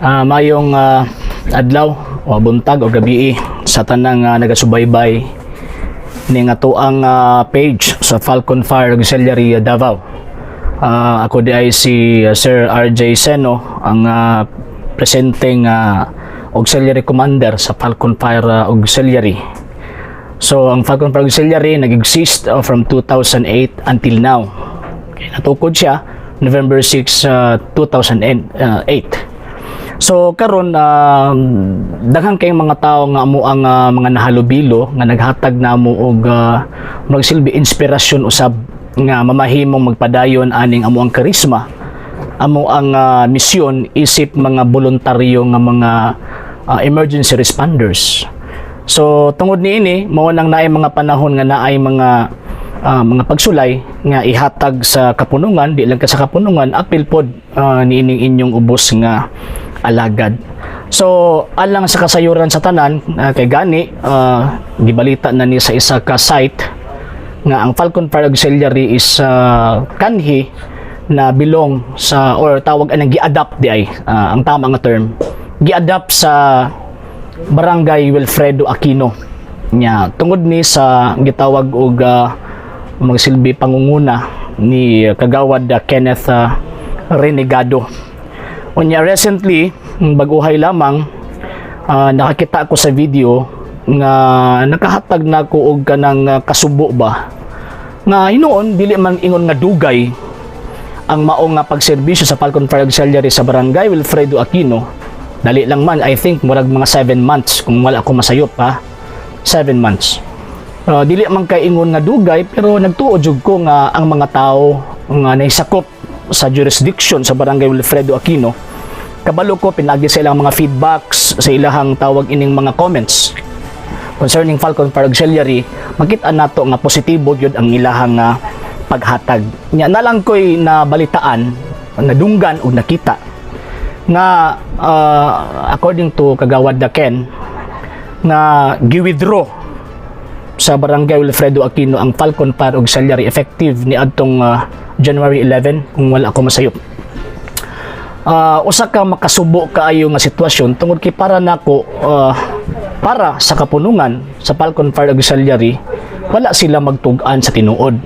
Mayong adlaw o buntag o gabi sa tanang nagasubaybay ning atoang page sa Falcon Fire Auxiliary Davao. Ako diay si Sir RJ Seno, ang presenting Auxiliary Commander sa Falcon Fire Auxiliary. So ang Falcon Fire Auxiliary nag-exist from 2008 until now. Okay, natukod siya November 6, 2008. So karon, daghan kayong mga tao nga amo ang mga nahalubilo nga naghatag namo og magsilbi inspirasyon usab nga mamahimong magpadayon aning amo ang karisma, amo ang misyon isip mga voluntaryo nga mga emergency responders. So tungod niini, mao nang naay mga panahon nga naay mga pagsulay nga ihatag sa kapunungan, di lang ka sa kapunungan, apil pod niining inyong ubos nga alagad. So alang sa kasayuran sa tanan, kay gani gibalita na ni sa isa ka site nga ang Falcon Fire Auxiliary is kanhi na belong sa or tawag anang gi-adopt di ay ang tama nga term, gi-adopt sa Barangay Wilfredo Aquino nya tungod ni sa gitawag og magsilbi pangunguna ni Kagawad Kenneth Renegado. Unya recently, bag-uhay lamang, nakakita ako sa video nga nakahatag na ko og kanang kasubo ba nga hinuon dili man ingon nga dugay ang mao nga pagserbisyo sa Falcon Fire Auxiliary sa Barangay Wilfredo Aquino. Dali lang man, I think murag mga 7 months kung wala ako masayop ha, 7 months. Dili man kay ingon nga dugay, pero nagtuo jud ko nga ang mga tao nga naisakop sa jurisdiction sa Barangay Wilfredo Aquino, kabalo ko pinagi sa ilang mga feedbacks, sa ilahang tawag ining mga comments concerning Falcon Fire Auxiliary, makita nato nga positibo gyud ang ilahang paghatag. Nya nalang ko'y nabalitaan, nadunggan ug nakita nga according to Kagawad Daken nga gi-withdraw sa Barangay Wilfredo Aquino ang Falcon Fire Auxiliary effective ni adtong January 11 kung wala ako masayop. Usa ka makasubo kaayo nga sitwasyon tungod kay para nako, para sa kapunungan sa Falcon Fire Auxiliary, wala sila magtug-an sa tinuod.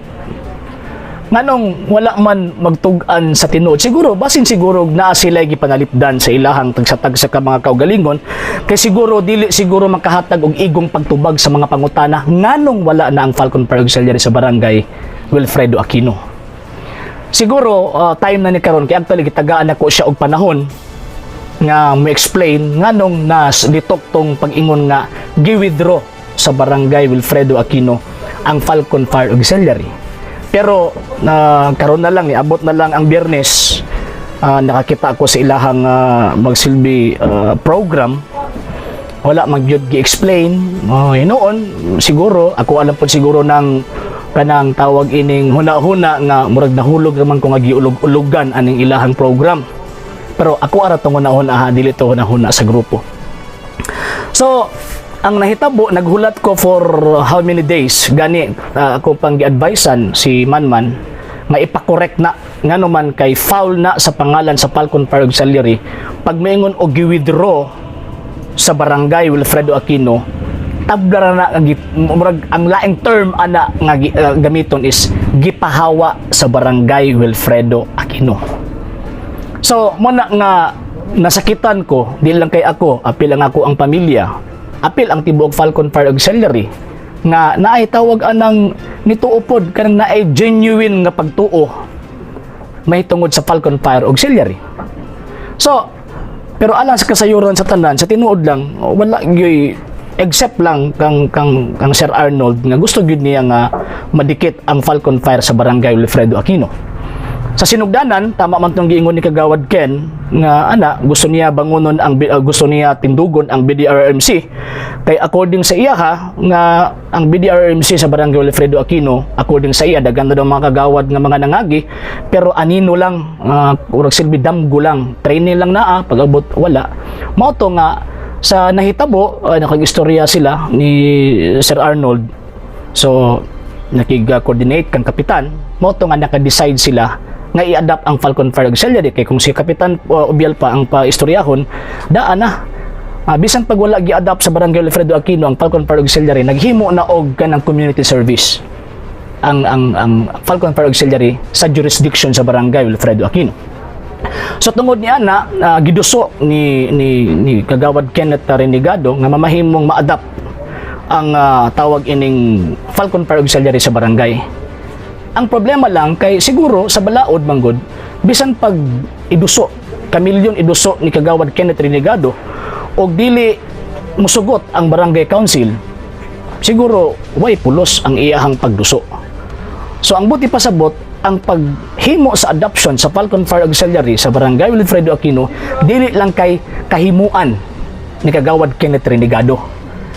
Nganong wala man magtug-an sa tinuod? Siguro basin siguro naa sila gipanalipdan sa ilahang tagsa-tagsa ka mga kaugalingon, kay siguro dili siguro makahatag og igong pagtubag sa mga pangutana nganong wala na ang Falcon Fire Auxiliary sa Barangay Wilfredo Aquino. Siguro time na ni karon, kay actually gitagaan nako siya og panahon nga mo explain nganong nas litok tong pag-ingon nga gi-withdraw sa Barangay Wilfredo Aquino ang Falcon Fire Auxiliary. Pero na karon na lang, niabot na lang ang Biyernes, nakakita ako sa ilahang magsilbi program, wala magyud gi-explain. Oh, hinuon siguro ako alam po siguro ng kanang tawag ining huna-huna nga murag nahulog raman ko nga giulog-ulugan aning ilahang program, pero ako ara tong huna-huna ha, dili to huna-huna sa grupo. So ang nahitabo, naghulat ko for how many days gani, ako pang gi-advisean si Manman nga ipa-correct na, ngano man kay foul na sa pangalan sa Falcon Fire Auxiliary pag maingon og gi-withdraw sa Barangay Wilfredo Aquino. Tabla ra na ang murag ang laing term ana nga gamiton is gipahawa sa Barangay Wilfredo Aquino. So mo na nga nasakitan ko, di lang kay ako, apil ang ako ang pamilya, apil ang tibuok Falcon Fire Auxiliary nga naay tawag anang nituo pod, kanang naay genuine nga pagtuo may tungod sa Falcon Fire Auxiliary. So, pero alang sa kasayuran sa tanan, sa tinuod lang, wala gyud, except lang kang Sir Arnold nga gusto gyud niya nga madikit ang Falcon Fire sa Barangay Wilfredo Aquino. Sa sinugdanan, tama man tong giingon ni Kagawad Ken nga ana gusto niya bangunon ang gusto niya tindugon ang BDRMC, kay according sa iya ha, nga ang BDRMC sa Barangay Wilfredo Aquino, according sa iya, daghan na daw mga kagawad nga mga nangagi, pero anino lang, urag silbi damgo lang, training lang naa, pag-abot wala. Mao to nga sa nahitabo, nakag-istorya sila ni Sir Arnold, so nakig-coordinate kang kapitan, mao to nga naka-decide sila. nga i-adapt ang Falcon Fire Auxiliary kay kung si Kapitan Ubial pa ang paistoryahon, daan na. Bisan pag wala gi-adapt sa Barangay Wilfredo Aquino ang Falcon Fire Auxiliary, naghimo na og kanang community service ang Falcon Fire Auxiliary sa jurisdiction sa Barangay Wilfredo Aquino. So tungod niya na giduso ni Kagawad Kenneth Renegado nga mamahimong ma-adapt ang tawag ining Falcon Fire Auxiliary sa barangay. Ang problema lang kay siguro sa balaod manggod, bisan pag iduso, kamilyon iduso ni Kagawad Kenneth Renegado og dili musugot ang barangay council, siguro way pulos ang iyahang pagduso. So ang buot ipasabot, ang paghimo sa adoption sa Falcon Fire Auxiliary sa Barangay Wilfredo Aquino dili lang kay kahimuan ni Kagawad Kenneth Renegado.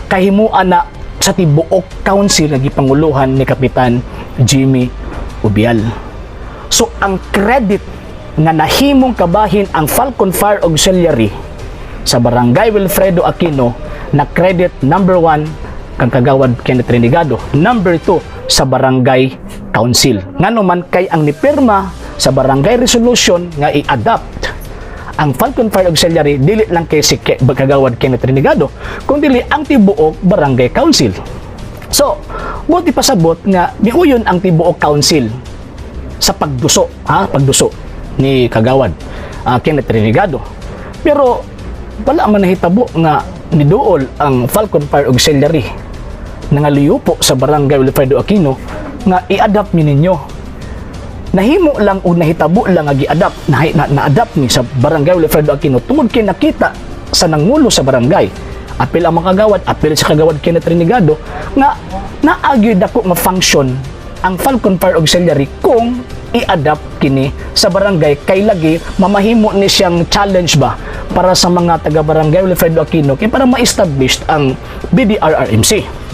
Kahimuan na sa tibuok council nga gipanguluhan ni Kapitan Jimmy Ubial. So ang credit nga nahimong kabahin ang Falcon Fire Auxiliary sa Barangay Wilfredo Aquino na credit number 1 kang Kagawad Kenneth Renegado, number 2 sa Barangay Council. Ngano man kay ang nipirma sa barangay resolution nga i-adopt ang Falcon Fire Auxiliary dili lang kay si Kagawad Kenneth Renegado, kung dili ang tibuok Barangay Council. So, buot ipasabot nga miuyon ang tibuok council sa pagduso, ha, pagduso ni Kagawad Kenneth Renegado. Pero wala man nahitabo nga niduol ang Falcon Fire Auxiliary nga po sa Barangay Wilfredo Aquino nga i-adapt mi ninyo. Nahimo lang o nahitabo lang nga gi-adapt na-adapt ni sa Barangay Wilfredo Aquino tungod kay nakita sa nangulo sa barangay, apil ang mga kagawad, apil sa Kagawad Kenneth Renegado, nga naagyoy dako nga function ang Falcon Fire Auxiliary kung i-adapt kini sa barangay kay lagi mamahimo ni siyang challenge ba para sa mga taga Barangay Wilfredo Aquino kay para ma-establish ang BDRRMC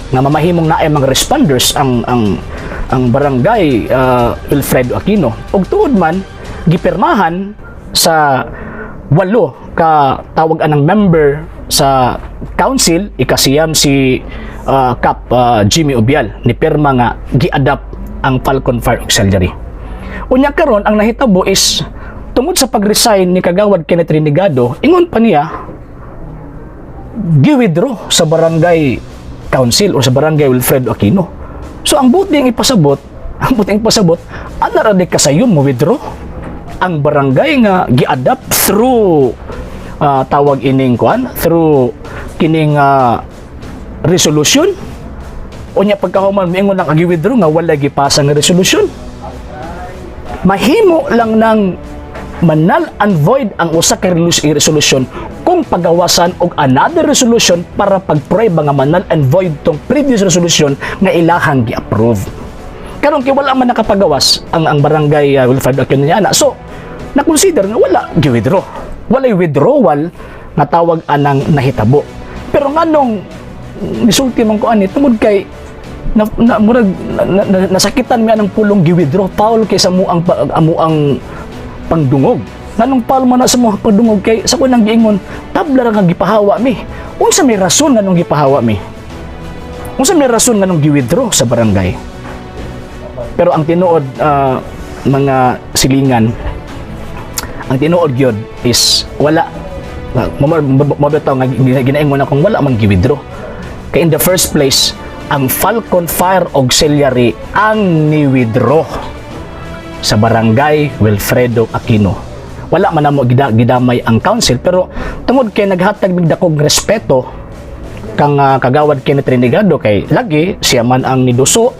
nga mamahimong naay mga responders ang Barangay Wilfredo Aquino. Ug tuod man gipirmahan sa walo ka tawag anang member sa council, ikasiyam si Kap Jimmy Ubial, ni pirma nga gi-adapt ang Falcon Fire Auxiliary. Unya karon ang nahitabo is tungod sa pag-resign ni Kagawad Kenneth Renegado, ingon pa niya gi-withdraw sa barangay council o sa Barangay Wilfredo Aquino. So ang buting ipasabot, ana ra di kasayon mo withdraw ang barangay nga gi-adapt through tawag ining kuan, through kining resolution. Unya pagkahuman miingon lang ang gi-withdraw nga wala gipasa nga resolution. Mahimo lang ng ma-null and void ang usa ka resolution kung pagawasan og another resolution para pagprueba nga ma-null and void tong previous resolution nga ilahang gi-approve. Karon kay wala man nakapagawas ang Barangay Wilfredo Aquino niya ana. So na-consider nga wala gi-withdraw. Walay withdrawal nga tawag anang nahitabo. Pero nganong nisulti man ko ani, tungod kay na murag na, nasakitan mi anang pulong gi-withdraw. Foul kay sa muang amuang pangdungog. Nganong foul man na sa mga pagdungog? Kay sa kunang giingon, tabla ra nga gipahawa mi. Unsa may rason nganong gipahawa mi? Unsa may rason nganong gi-withdraw sa barangay? Pero ang tinuod, mga silingan, ang tinuod gyud is wala mo bitaw nga ginaingon akong wala man gi-withdraw. Kay in the first place, ang Falcon Fire Auxiliary ang ni-withdraw sa Barangay Wilfredo Aquino. Wala man namo gidamay ang council, pero tungod kay naghatag mig dakong respeto kang Kagawad Kenneth Renegado kay lagi siya man ang niduso,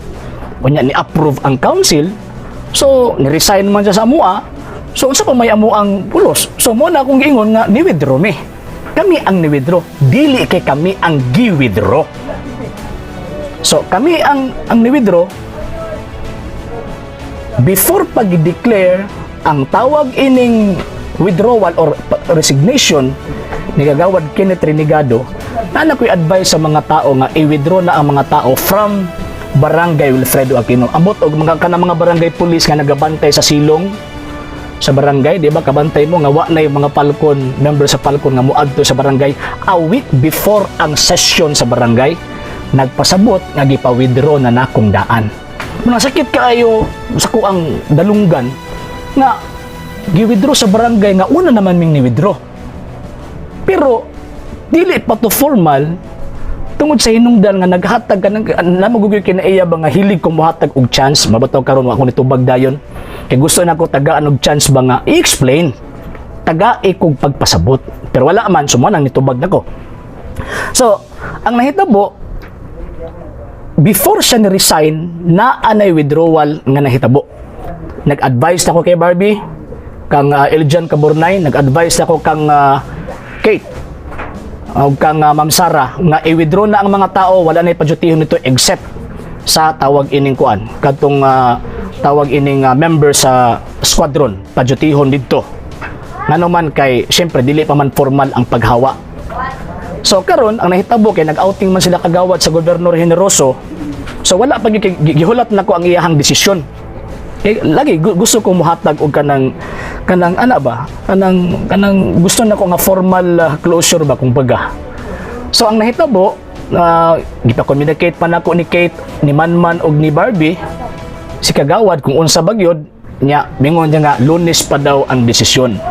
unya ni approve ang council, so ni-resign man siya sa amua, so unsa pa may amo ang pulos? So mo na akong giingon nga ni-withdraw mi. Kami ang ni-withdraw, dili kay kami ang gi-withdraw. So kami ang ni-withdraw before pag-declare ang tawag ining withdrawal or resignation ni Kagawad Kenneth Renegado. Na ko'y advice sa mga tao nga i-withdraw na ang mga tao from Barangay Wilfredo Aquino. Ambot og mga kanang mga barangay police nga nagabantay sa silong sa barangay, di ba? Kabantay mo nga wa na yung mga Falcon, member sa Falcon nga moadto sa barangay a week before ang session sa barangay, nagpasabot nga gipa-withdraw na nakong daan. Nasakit kaayo sa akoang dalunggan nga gi-withdraw sa barangay nga una naman ming ni-withdraw. Pero dili pa to formal tungod sa hinungdan nga naghatag ka ng namagugoy kinaiya ba nga hilig ko mohatag og chance. Mabataw karon wa ako nitubag dayon kay gusto na ko tagaan og chance ba nga i-explain, taga kog pagpasabot, pero wala man. So mo nang nitubag nako. So ang nahitabo, before siya ni-resign, naa nay withdrawal nga nahitabo. Nag-advise na ko kay Barbie, kang Eljan Caburnay, nag-advise ako kang Kate o kang Ma'am Sara nga i-withdraw na ang mga tao, wala na ipadyutihon nito except sa tawag ining kuan, kadtong tawag ining member sa squadron, padyutihon didto. Ngano man kay syempre dili pa man formal ang paghawa. So karon ang nahitabo kay nag-outing man sila kagawad sa Gobernador Generoso. So wala pa gyud gihulat nako ang iyahang desisyon. Kay lagi gusto ko muhatag og kanang ana ba? Kanang gusto nako nga formal closure ba kung baga. So ang nahitabo, gipa-communicate pa nako ni Kate, ni Manman og ni Barbie si Kagawad kung unsa bagyod niya. Mingon niya nga Lunes pa daw ang desisyon.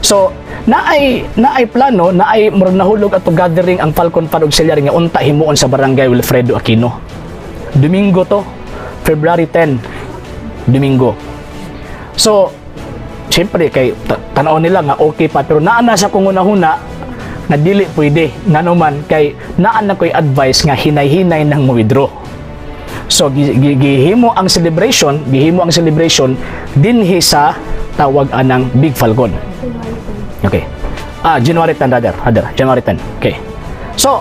So naay plano, naay murag nahulog ato gathering ang Falcon Fire Auxiliary nga unta himuon sa Barangay Wilfredo Aquino. Domingo to, February 10, Domingo. So siyempre kay tanaw nila nga okay pa, pero naa na sa kong hunahuna nga dili pwede, ngano man kay naa na ko'y advice nga hinay-hinay nang mo-withdraw. So gihimo ang celebration dinhi sa tawag anang Big Falcon. Okay. Ah, January 10 rather, rather, January 10. Okay. So,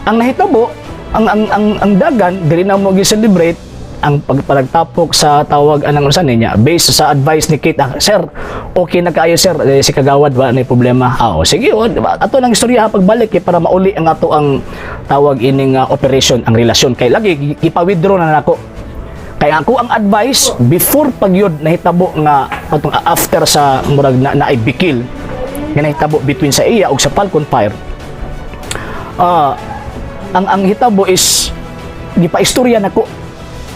ang nahitabo, ang dagan diri na mo gi-celebrate ang pagpalagtapok sa tawag anang unsa niya, based sa advice ni Kate, ah, "Sir, okay na kaayo, sir, eh, si Kagawad ba na problema?" Ah, oh, sige, oh, diba? Ato nang istorya ha, pagbalik eh, para mauli ang ato ang tawag ining operation, ang relasyon kay lagi ipa-withdraw na nako. Kay ako ang advice before pagyud nahitabo nga atong after sa murag na naibikil nga nahitabo between sa iya ug sa Falcon Fire. Ah, ang hitabo is gipaistorya nako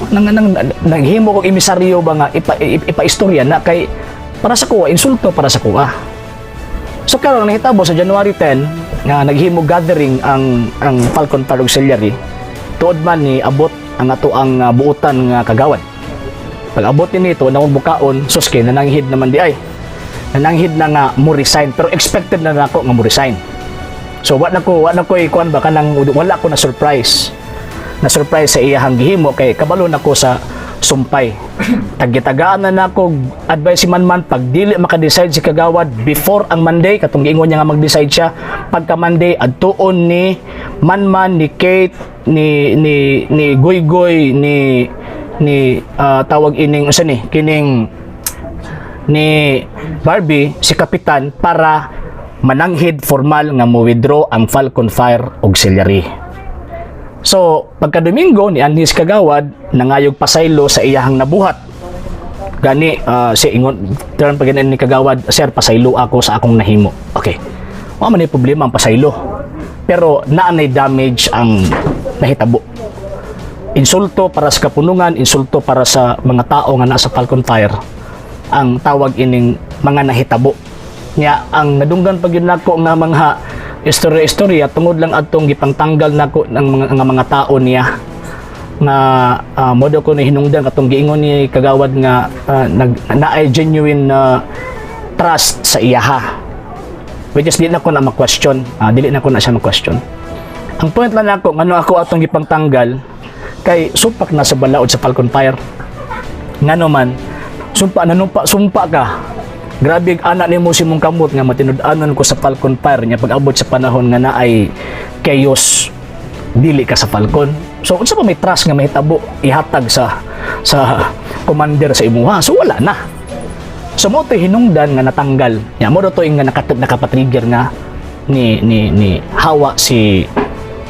nang naghimo kog emisaryo ba nga ipaistorya na kay para sa kuha insulto para sa kuha. So karon nahitabo sa January 10 nga naghimo gathering ang Falcon Fire Auxiliary, tuod man ni abot ang ato ang buutan nga kagawad. Pag abot ni nito na bukaon, sus, kay nananghid naman di ay. Nananghid na nga mo resign, pero expected na nako nga mo resign. So wa na ko ikuan ba, kanang wala ko na surprise. Na surprise sa iyahang gihimo kay kabalo na ko sa sumpay. Tagitagaan na nako advice si Manman, pag dili maka-decide si Kagawad before ang Monday, katong giingon niya nga mag-decide siya pagka Monday, adtuon ni Manman, ni Kate, ni Goygoy, ni tawag ining unsa ni kining ni Barbie si Kapitan para mananghid formal nga mo withdraw ang Falcon Fire Auxiliary. So, pagka Domingo ni anhi si Kagawad, nangayog pasaylo sa iyahang nabuhat. Gani si ingon term pag ni Kagawad, "Sir, pasaylo ako sa akong nahimo." Okay. Wa man ay problema ang pasaylo. Pero naa nay damage ang nahitabo. Insulto para sa kapunungan, insulto para sa mga tao nga nasa Falcon Fire ang tawag ining mga nahitabo. Nya ang nadunggan pag yun nako nga mga istorya-istorya tungod lang adtong gipangtanggal nako ng mga tao niya nga modo ko ni hinungdan katong giingon ni Kagawad nga nag naay genuine na trust sa iyaha, which is di na ko na ma-question. Dili na ko na siya ma-question. Ang point lang nako ngano ako atong gipangtanggal kay supak na sa balaod sa Falcon Fire. Ngano man sumpa, nanumpa, sumpa ka, grabe anak nimo si mong kamot nga matinud-anon ko sa Falcon Fire nya pag abot sa panahon nga naay chaos, dili ka sa Falcon. So unsa pa may trust nga mahitabo ihatag sa commander sa imuha? So wala na. So mo to hinungdan nga natanggal nya, mo to nga nakapatrigger nga ni hawa si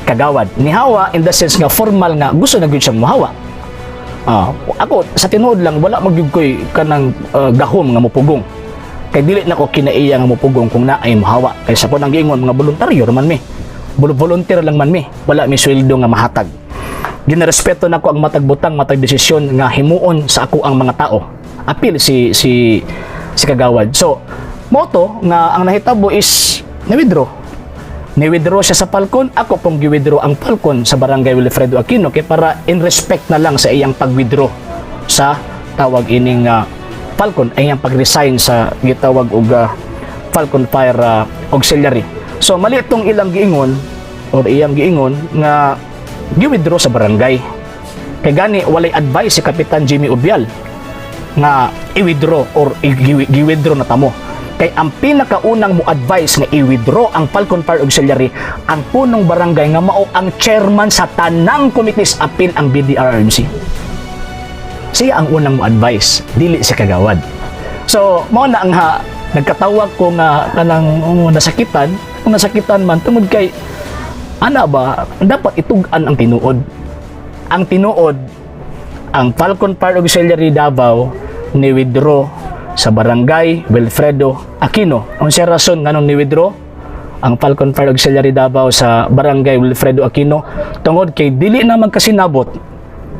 Kagawad. Ni hawa in the sense nga formal nga gusto na gyud siyang muhawa. Ah, ako sa tinuod lang wala magyud koy kanang gahom nga mopugong. Kay dili na ko kinaiya nga mopugong kung naay mohawa. Kay sa nang giingon, mga voluntaryo raman mi. Volunteer lang man mi. Wala mi sweldo nga mahatag. Ginarespeto nako ang matag butang, matag desisyon nga himuon sa ako ang mga tao. Apil si Kagawad. So, mao to nga ang nahitabo is na-withdraw. Ni-withdraw siya sa Falcon, ako pong gi-withdraw ang Falcon sa Barangay Wilfredo Aquino kay para in respect na lang sa iyang pag-withdraw sa tawag ining Falcon, ay iyang pag-resign sa gitawag og Falcon Fire Auxiliary. So mali itong ilang giingon or iyang giingon nga gi-withdraw sa barangay. Kay gani walay advice si Kapitan Jimmy Ubial nga i-withdraw or i-withdraw na tamo. Kay ang pinakaunang mo advice nga i-withdraw ang Falcon Fire Auxiliary ang punong barangay nga mao ang chairman sa tanang committees apil ang BDRMC. Siya ang unang mo advice, dili si Kagawad. So, mao na ang ha, nagkatawag ko nga kanang, oh, nasakitan, kung nasakitan man tungod kay ana ba, dapat itug-an ang tinuod. Ang tinuod, ang Falcon Fire Auxiliary Davao ni withdraw sa Barangay Wilfredo Aquino. Ang siya rason nganong ni withdraw ang Falcon Fire Auxiliary Davao sa Barangay Wilfredo Aquino, tungod kay dili na magkasinabot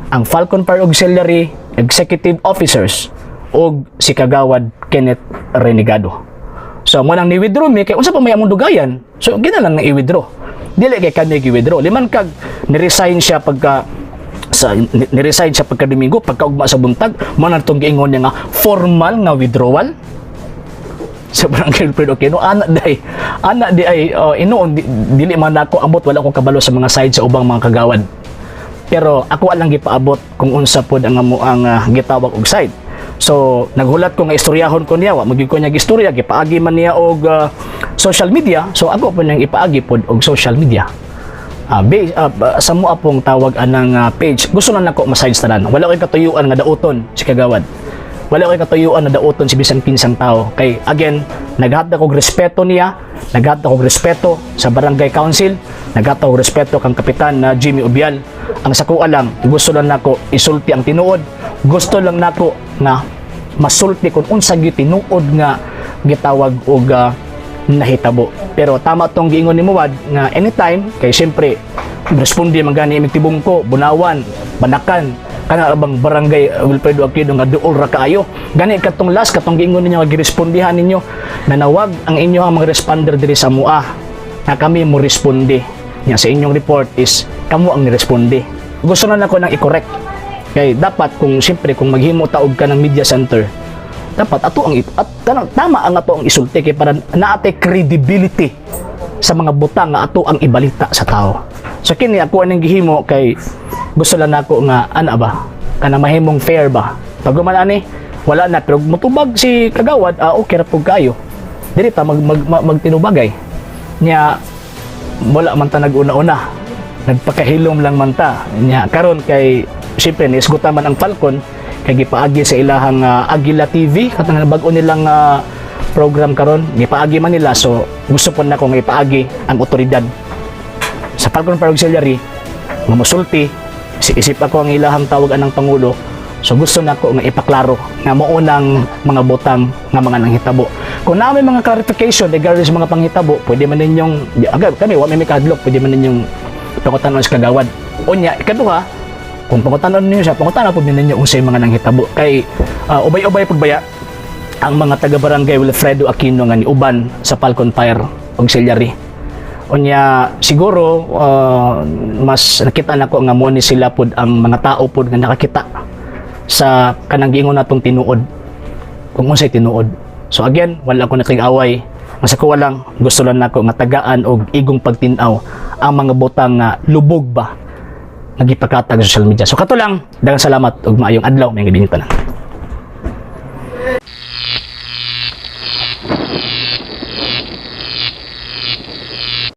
ang Falcon Fire Auxiliary Executive Officers og si Kagawad Kenneth Renegado. So mo nang ni-withdraw mi kay unsa pa may among dugayan. So gina lang na i-withdraw. Dili kay kami gi-withdraw. Liman kag ni-resign siya pagka sa ni-resign siya pagka Domingo, pagkaugma sa buntag mo na tong giingon niya nga formal nga withdrawal sa Barangay Wilfredo Aquino. Ana day, ana di ay inuon di, dili man ako ambot, wala akong kabalo sa mga side sa ubang mga kagawad, pero ako lang gipaabot kung unsa pod ang amo ang gitawag og side. So naghulat ko nga istoryahon ko niya, wa magyud ko niya istorya, gipaagi man niya og social media, so ako po niyang ipaagi pod og social media. Sa mo apong tawag anang page, gusto na nako ma-sides tanan. Wala koy katuyuan nga dauton si Kagawad. Wala koy katuyuan na dauton si bisan kinsang tao. Kay again, naghatag og respeto niya, naghatag og respeto sa barangay council, naghatag og respeto kang Kapitan na Jimmy Ubial. Ang sa kuha lang, gusto lang nako isulti ang tinuod. Gusto lang nako nga masulti kung unsa gyud tinuod nga gitawag og nahitabo. Pero tama tong giingon ni Muwad nga anytime kay syempre responde man gani imig Tibungko, Bunawan, Banakan, kana bang Barangay Wilfredo Aquino nga duol ra kaayo. Gani katong last katong giingon ninyo nga girespondihan ninyo, nanawag ang inyo ang mga responder diri sa mua nga kami mo responde. Nya sa inyong report is kamo ang niresponde. Gusto na nako nang i-correct. Kay dapat kung siyempre kung maghimo taog ka ng media center, dapat ato ang at kanang tama ang ato ang isulti kay para naate credibility sa mga butang nga ato ang ibalita sa tao. So kini ako aning gihimo kay gusto lang nako nga ana ba kana mahimong fair ba. Pag man ani wala na, pero mutubag si Kagawad, okay ra pud kayo. Dili ta mag, mag, mag magtinubagay. Nya wala man ta nag-una-una. Nagpakahilom lang man ta. Nya karon kay siyempre niisgutan man ang Falcon kay gipaagi sa ilahang Agila TV katong bag-o nilang program karon, gipaagi man nila, so gusto po na nga ipaagi ang otoridad sa Falcon Fire Auxiliary nga mosulti si isip ako ang ilahang tawag anang pangulo. So gusto nako nga ipaklaro nga mao nang mga butang nga mga nanghitabo. Kung naa may mga clarification regarding sa mga panghitabo, pwede man ninyong agad kami wa may kahadlok, pwede man ninyong pangutanon sa kagawad. Unya ikaduha, kung pangutanon ninyo siya, pangutanon po ninyo unsay mga nanghitabo kay ubay-ubay pagbaya ang mga taga Barangay Wilfredo Aquino nga niuban sa Falcon Fire Auxiliary. Unya siguro mas nakita nako nga mo ni sila pod ang mga tao pod nga nakakita sa kanang giingon natong tinuod, kung unsay tinuod. So again, wala ko nakig-away. Mas ako lang gusto lang nako nga tagaan og igong pagtin-aw ang mga butang nga lubog ba nga gipakatag sa social media. So kato lang, daghang salamat ug maayong adlaw, may gabi tanan.